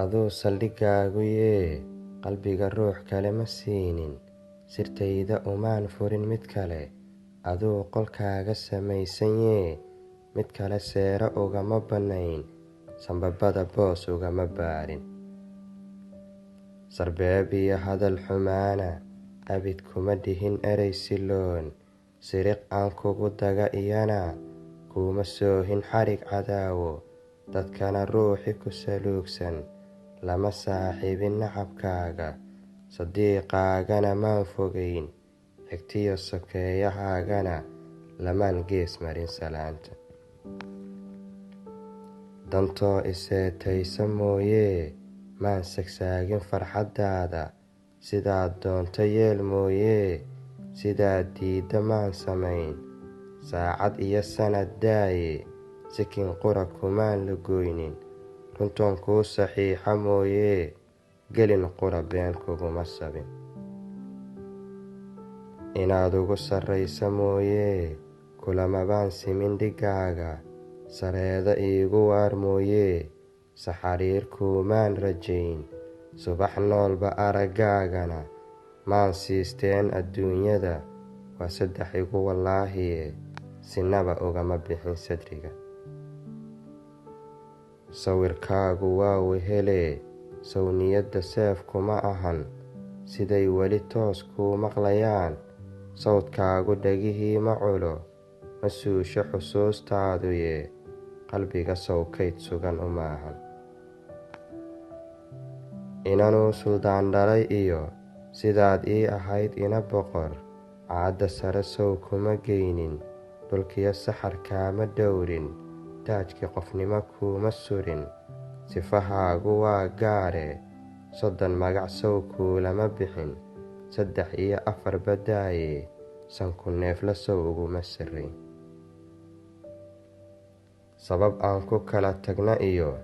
Aduu saldhigaaguyee, qalbiga ruux kale ma siinin, sirtayda umaan furin mid kale. Aduu qolkaaga samaysanyee, mid kale seero ugama bannayn, sambabada boos ugama baarin. Sarbeeb iyo hadal xumaana abid kuma dhihin erey siloon, siriq aan kugu daga iyana kuuma soohin xarig cadaawo, dadkana ruuxi ku saluugsan lama saaxiibin nacabkaaga, sadiiqaagana maan fogayn, xigtiyo sokeeyahaagana lamaan gees marin salaanta. Dantoo iseetaysa mooyee, maan sagsaagin farxaddaada, sidaad doonto yeel mooyee, sidaad diidda maan samayn. Saacad iyo sanad daaye, sikin qura kumaan la goynin, runtoon kuu saxiixa mooyee, gelin qura been kuguma sabin. Inaad ugu sarraysa mooyee, kulamabaan simin dhiggaaga, sareeda iigu waar mooyee, saxariir kuumaan rajayn, subax noolba araggaagana maan siisteen adduunyada, waa saddex igu wallaahiye, sinaba ugama bixin sadriga. Sawirkaagu waa wehelee, sow niyadda seef kuma ahan, siday weli toos kuu maqlayaan, sawdkaagu dhagihii ma culo, ma suusho xusuustaaduye, qalbiga sow kayd sugan umaahan. Inanuu suldaan dhalay iyo sidaad ii ahayd ina boqor, caadda sare sow kuma geynin, dhulkiyo saxar kaama dhowrin, taajkii qofnimo kuuma surin, sifahaagu waa gaare, 30 magac sow kuulama bixin, 3 iyo 4 badaaye, sanku neefla sow uguma sarrayn. Sabab aan ku kala tagna iyo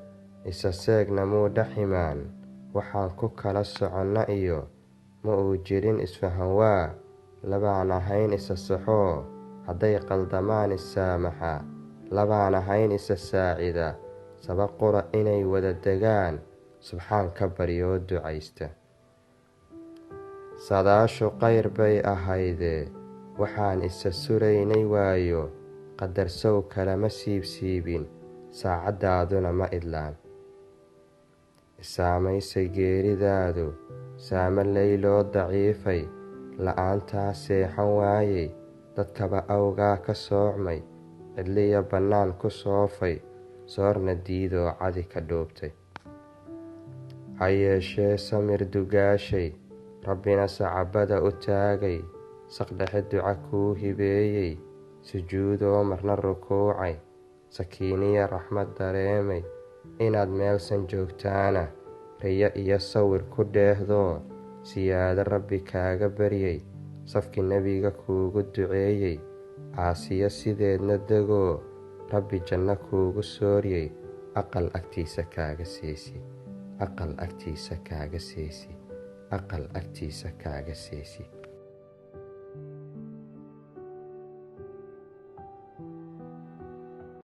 isa seegna muu dhaximaan, waxaan ku kala soconna iyo ma uu jirin isfahan waa, labaan ahayn isa saxoo, hadday qaldamaan issaamaxa, labaan ahayn isa saacida, sabab qura inay wada degaan, subxaan ka baryoo ducaysta. Sadaashu khayr bay ahaydee, waxaan isa suraynay waayo, qadar sow kalama siibsiibin, saacaddaaduna ma idlaan. Isaamayse geeridaadu, saamo layloo daciifay, la'aantaa seexan waayey, dadkaba awgaa ka soocmay, cidliya bannaan ku soofay, soorna diidoo cadi ka dhuubtay. Ha yeeshee samir dugaashay, rabbina sacabada u taagay, saqdhexe duca kuu hibeeyey, sujuudoo marna rukuucay, sakiiniya raxmad dareemay, inaad meelsan joogtaana, riyo iyo sawir ku dheehdoo, siyaado rabbi kaaga baryey, safkii nebiga kuugu duceeyey, caasiyo sideedna degoo, rabbi janno kuugu sooryey, aqal agtiisa kaaga seesi, aqal agtiisa kaaga seesi, aqal agtiisa kaaga seesi.